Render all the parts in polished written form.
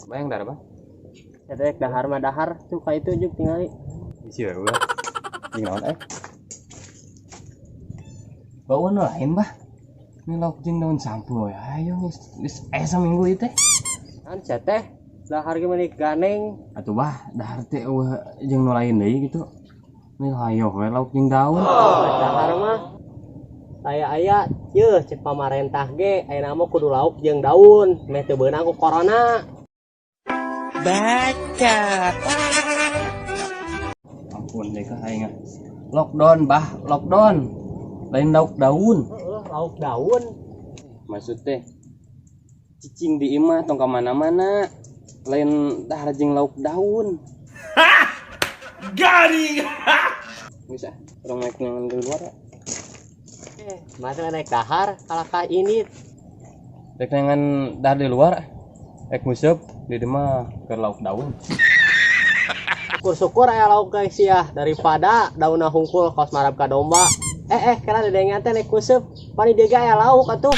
Bayang dahar bah. Eta rek dahar mah dahar tuh ka itu juk tingali. Bisi we ulah. Jeung naon eh? Bau nu lain bah. Ini lauk jeung daun sampeu we. Ayo geus geus aya saminggu ieu teh. Kan sia teh dahar ge meuni ganeng. Atuh bah, dahar teh eueuh jeung nu lain deui gitu. Ini hayoh we lauk jeung daun. Dahar mah aya-aya yeuh cek pamarentah ge ayeuna mah kudu lauk jeung daun meh teu beunang ku corona. Baca. Ampun deh ka aing ah. Lockdown bah, lockdown. Lain lauk daun. Heeh, lauk daun. Maksud teh cicing di imah tong ka mana-mana. Lain dahar jeung lauk daun. Garing. Bisa, urang naik nyangan di luar ya. Masa naik dahar kalakah ini Rek nyangan dahar di luar. Rek nguseup di dieu mah keur lauk daun. Syukur-syukur aya lauk guys ya daripada daunna hungkul kaos marab ka domba. Karena dedengan teh naik nguseup, pan di dieu ge aya lauk atuh.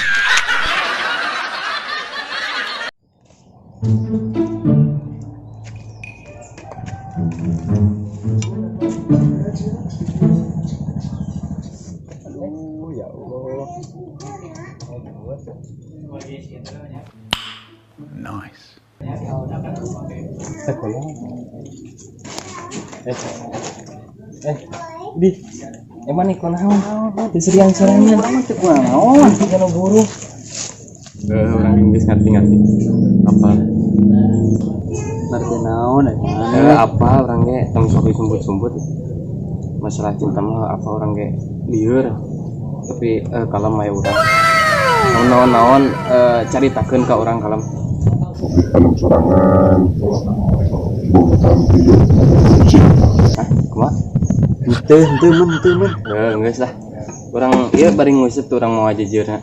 Aduh, ya Allah. Nice. Di, emang nih kunaon? Di seriang-seriangan. Urang mah teu kunaon, kana buruh. Orang Inggris ngerti-ngerti. Apa? Ngerti naon eta? Apa orang ge tong sok disumput-sumput. Masalah cinta mah apa orang ge lieur. Tapi kalem aya urang. Naon-naon caritakeun ka urang kalem. Tanam sorangan, boga tampil, cinta. Hah, kumaha? Henteu, henteu men, henteu men. Geus lah. Urang ieu bari nguseup tuh urang moal jujurna.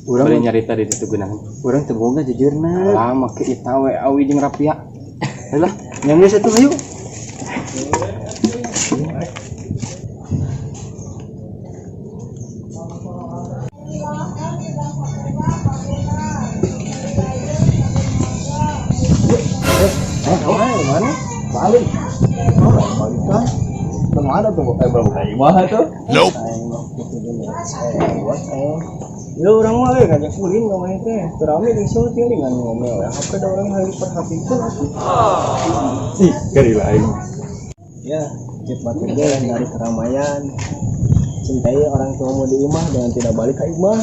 Urang bari nyarita di ditu geunahan. Urang teu boga jujurna. Lah make eta we awi jeung rapia. Lah, nya geus atuh hayu. Mana? Balik. Oh, balik kan. Kemana tuh? Baru kayak gimana tuh? Nope. Ya orang mah ngajak ulin ka maneh teh. Teu rame di sono tilingan ngomel ya. HP da urang hayang diperhatikeun atuh. Ih, gari lain. Ya, cek batur ge dari keramaian. Cintai orang tuamu di imah dengan tidak balik ke imah.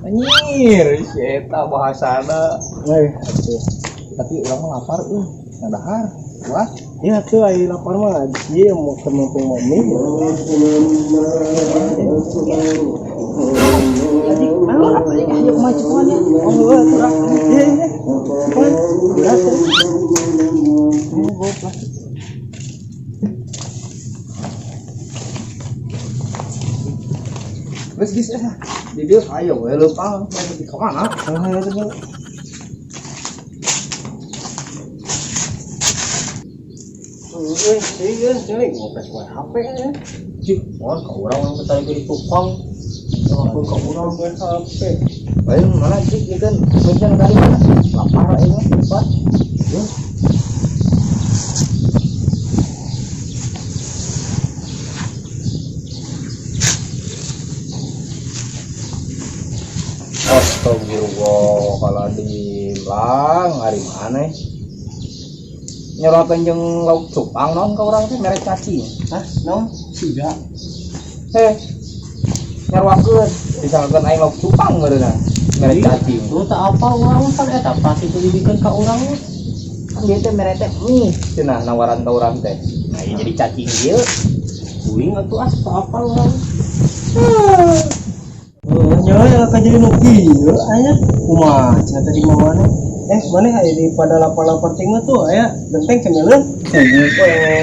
Anjir, si eta bahasana. Atuh. Tapi urang mah lapar euy, ngadahar. Wah. Ya tuh ai lapar mah ieu mau ke mumpung mau mie. Ayo maju ya. Oh, kurang. Iya, iya. Berat. Ini bawa plastik. Geus geus eh. Di dieu ayo we leumpang, rek di ka mana? Ayo, ayo, ayo. Iya, iya, ngopes wae HP ya. Cih, oh, ka urang urang tadi di tukang. Aku ka urang main HP. Ayo mana cik ieu kan bejang dari mana? Lapar aing mah, Pak. Ya. Astagfirullahaladzim, lang, hari mana? Nyorotan jeung lauk cupang naon ka urang teh mere cacing. Hah? Naon? Siga. Nyaruakeun disangkakeun aing lauk cupang meureunna. Mere cacing. Lu tak apa urang kan eta pasti itu dibikeun ka urang mah. Kan dia teh mere teh mie cenah nawaran ka urang teh. Nah, ieu jadi cacing ieu. Kuing atuh ah tak apa urang. Oh, nya ya ka jadi nu kieu aya. Kumaha cenah tadi mah mana? Mana aya di pada lapar-lapar ting mah tuh aya genteng cemileun. Kuy,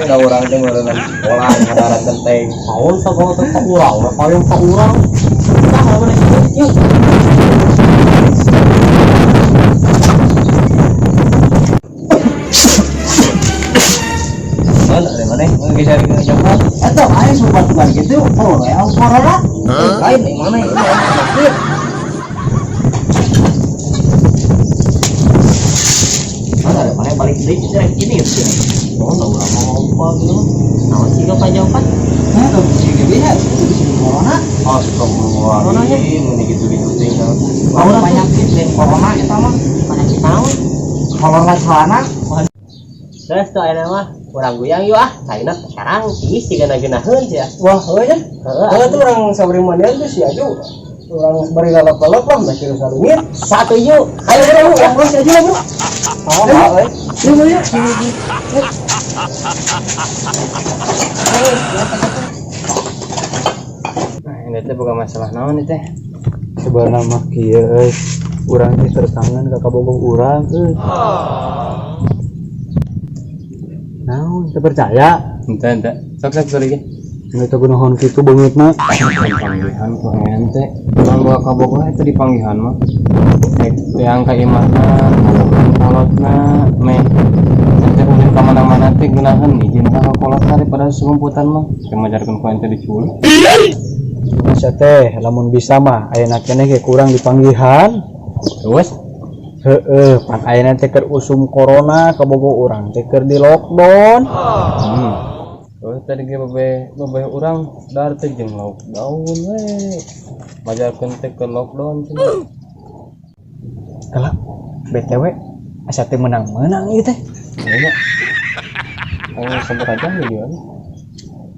da urang teh meureunna di sekolah ngadaran genteng. Naon sagala teh ka urang, we paling ka urang. Tah mana yuk. Mana ada mana? Mana geus cari ngejemput? Eta aya subat-subat gitu, oh, aya corona. Lain yang mana? Ini Balik deui itu rek ini ya. Oh, da urang mau ngomong gitu. Naon sih Pak Jawaban? Nah, tuh si gede ya, si corona. Oh, astagfirullahaladzim, ini gitu-gitu tinggal. Naon penyakit lain corona eta mah. Penyakit naon? Kolor celana. Terus tuh ayeuna mah urang guyang yuk ah, caina sekarang tiis siga geunaheun sia. Wah, heuh nya. Heeh. Heuh tuh urang sabari mandian tuh si Aju. Urang bari lalap-lalap lah, masih salungit. Satu yuk. Ayo bro, bro, bro, si Aju lah bro. Oh, euy. Ayo, ayo. Nah, ini teh bukan masalah naon ini teh. Sebenarnya mah kieu euy. Urang teh tertangan ka kabogoh urang euy. Naon teu percaya? Ente ente. Sok sok sorry ge. Geus teu gunaon kitu beungeutna. Panggihan ku ente. Urang bawa kabogoh eta di panggihan mah. Rek teang ka imahna, bobogohan kolotna, meh. Ente ulin ka mana-mana teh geunaheun izin ka kolotna daripada sumputan mah. Teu majarkeun ku ente diculik. Masa teh lamun bisa mah ayeuna keneh ge kurang dipanggihan. Terus Heeh, pan ayeuna teh keur usum corona kabogoh urang teh keur di lockdown. Terus tadi ge bebe bebe urang dar teh jeung lauk daun we. Majarkeun teh ke lockdown cenah. Kalah BTW asa teh menang-menang ieu teh. Iya. Ayo sabar aja ya.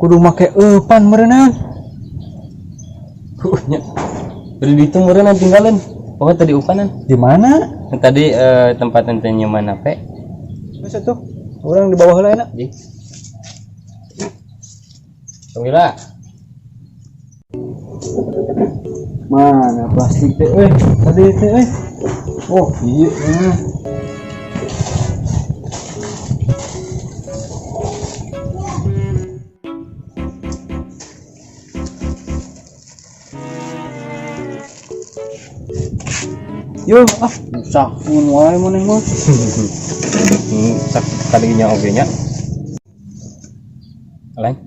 Kudu make eupan meureunang. Nya. Tadi dihitung meureun tinggalin. Pokoknya tadi upanan. Di mana? Tadi tempat ente nyaman apa? Geus atuh. Urang di bawah heula enak. Ji. Tunggulah. Mana plastik teh euy? Tadi teh euy. Oh, iya. Yo, ah, usah mun wae maneh mah. Sak kalinya oge nya. Lain.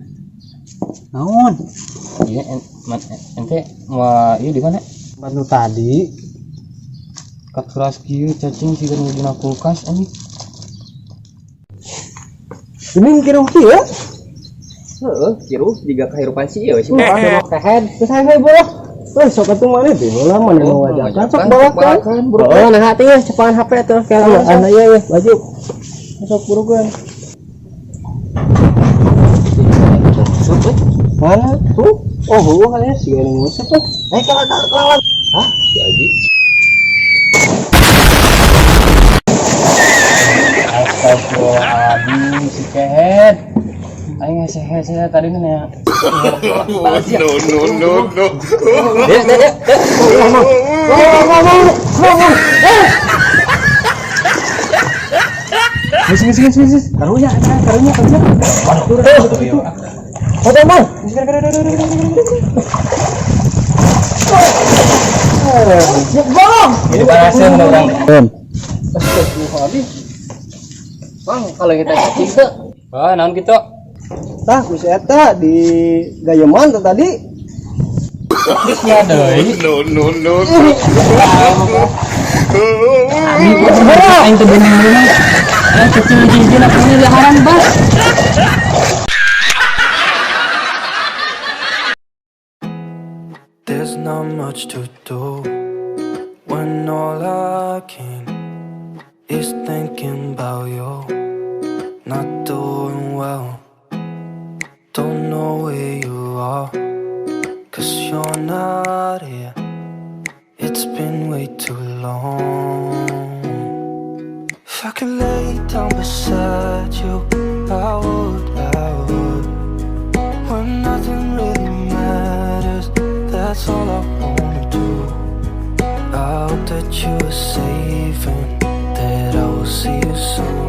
Naon? Iya, ente mau iya di mana? Bantu tadi. Keras kieu cacing siga nu dina kulkas anjing. Ini kiruh kieu. Heeh, kiruh jiga kahirupan sih ieu sih. Kehead, terus ayo bola. Weh, sok atuh maneh teh heula maneh nu wajakan sok balakan. Oh, nah hati ya, cepangan HP tuh kayak Iya, anda iya ya, baju. Sok burukan. Mana tuh? Oh, heueuh kayaknya sih yang ngusep eh. Eh, kalau kalau Hah? Si Aji. Astagfirullahaladzim, si kehead. Aing hese-hese tadi nih ya. No, no, no, no. Dek, dek, dek. Geus geus geus geus. Karunya eta, karunya karunya. Oh, teman. Ini panasin orang. Astagfirullahaladzim. Bang, kalau kita cacing tuh Oh, naon kitu? Tah, ku si eta di gayeman tuh tadi. Ya deui. No, no, no. Aing teu beunang-beunang. Aing cacing hiji-hiji aku ini haram bas. There's not much to do when all I can is thinking about you. Not doing well, don't know where you are, 'cause you're not here. It's been way too long. If I could lay down beside you, I would, I would. When nothing really matters, that's all I wanna do. I hope that you are safe and that I will see you soon.